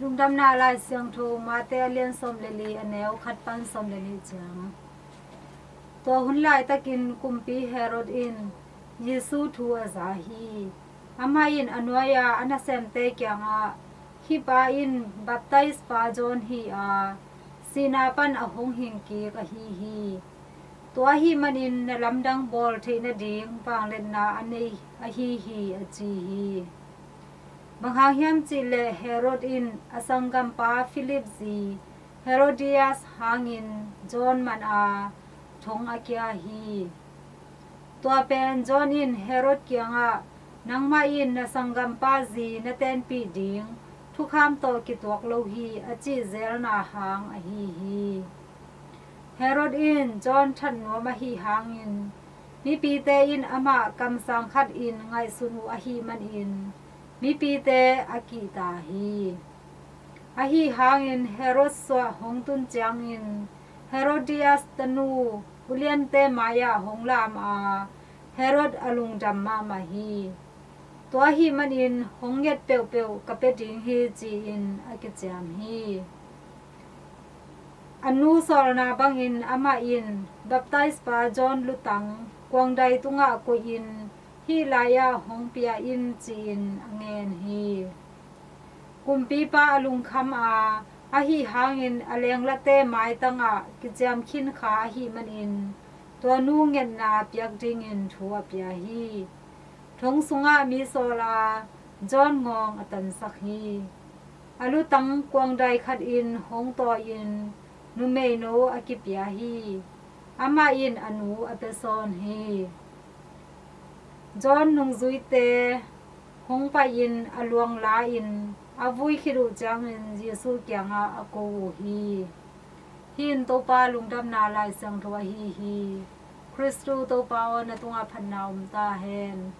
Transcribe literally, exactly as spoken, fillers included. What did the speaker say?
Lungdamna Lai Siangtho Mate a lian sawm le li, a neu khat pan sawm le nih ciang. Tua hun laitakin kumpi Herod in Jesu thu a za hi. Amah in a nuai-a a nasemte kiangah, "Hih pa in baptispa John hi a, sihna pan a hong hing kik ahi hi. Tua ahih manin na lamdang bawl theih nading vangliatna a nei ahi hi," a ci hi. Bang hang hiam cih leh Herod in a sanggampa Philip zi Herodias hangin John man a thong a kia hi. Tua pen John in Herod kiangah, "Nangmah in na sanggampa zi na tenpih ding thukham tawh kituak lo hi," a cih zelna hang ahi hi. Herod in John that nuam ahi hangin mipite in amah kamsang khatin ngaihsun uh ahih manin mipite a kihta hi. Ahi hangin Herod suah hong tun ciangin Herodias tanu uliante mai-ah hong lam a, Herod a lungdam mahmah hi. Tua ahih manin hong nget peuhpeuh ka pia ding hi, ci-in a kiciam hi. A nu sawlna bangin amah in baptispa John lutang kuangdai tungah koihin hih lai-ah hong pia in, ci-in a ngen hi. Kumpipa a lungkham a, ahi hangin a lenglate maitangah kiciam khin kha ahih manin tua nu ngetna piak dingin thu a pia hi. Thong sungah mi sawl a, John ngawng a tansak hi. A lutang kuangdai khatin hong tawi-in numeino a kipia hi. Amah in a nu a pia sawn hi. John nungzuite hong pai-in a luang la-in a vui khit uh ciangin Jesu kiangah a ko uh hi. Hih in Topa Lungdamna Lai Siangtho ahi hi. Khristu Topa aw, na tungah phatna om ta hen.